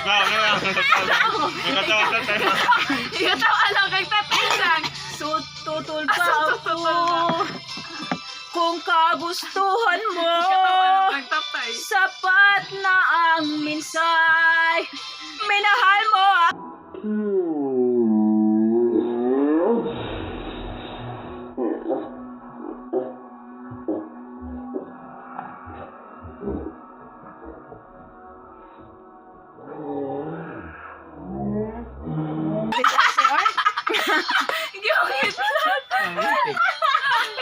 Tao na lang. Nakatawa sa tayo. Ikaw alam kay tatay sang. Tutol ba ako kung kagustuhan mo? Ikaw alam kay tatay. Sapat na ang minsay minahal mo ako. Gawin.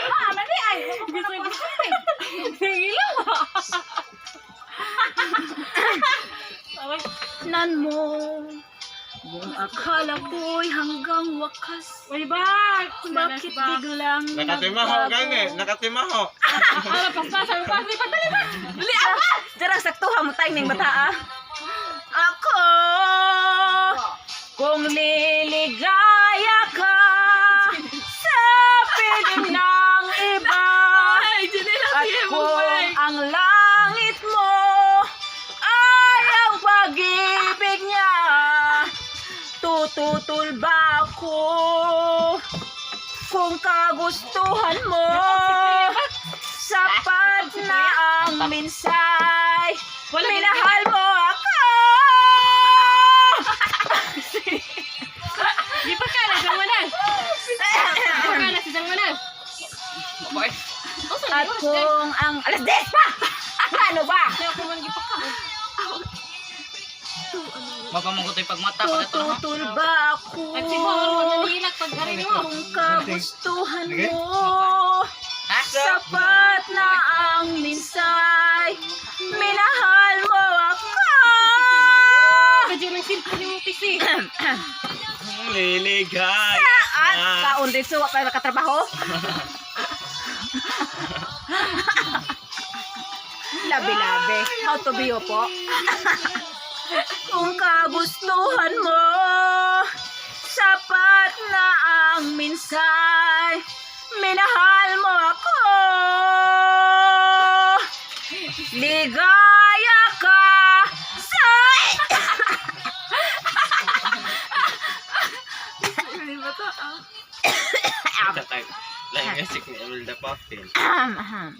Ah, mali ay. Nan mo. Buong akala ko'y hanggang wakas. Uy, bak! Bakit biglang Nakatimaho gani. Nakatimaho. Ano, paspas, sabi pa, lipat, dali ba? Dali apa? Jarang saktuha mo timing bata ah. Ako kung liligaya ka sa piling ng iba Ay, Janela, at sige, kung bye. ang langit mo ay ang pag-ibig niya, tututol ba ako kung kagustuhan mo? Sapat na ang minsay Wala minahal mo ako. Di pa ka, nasa manan. Di pa ka, nasa manan. At kung ang alas 10 pa, ano ba? Kaya ko man gipa ka. Mapamangkot yung pagmata pa ito. Tututol ba ako Nagsibuhan mo na nilak pag ari mo. kung kagustuhan mo? Ha? Sapat na ang minsay minahal mo ako. Kadyo ng cellphone ni mo PC. Liligaya. At kaon din suwa pa nakatrabaho. Labi-labi. How to be po. Kung kagustuhan mo, sapat na ang minsay minahal mo ako. Ligaya ka sa Di ba to? Ah. Lain music ni Emil the Puffin. Ahem.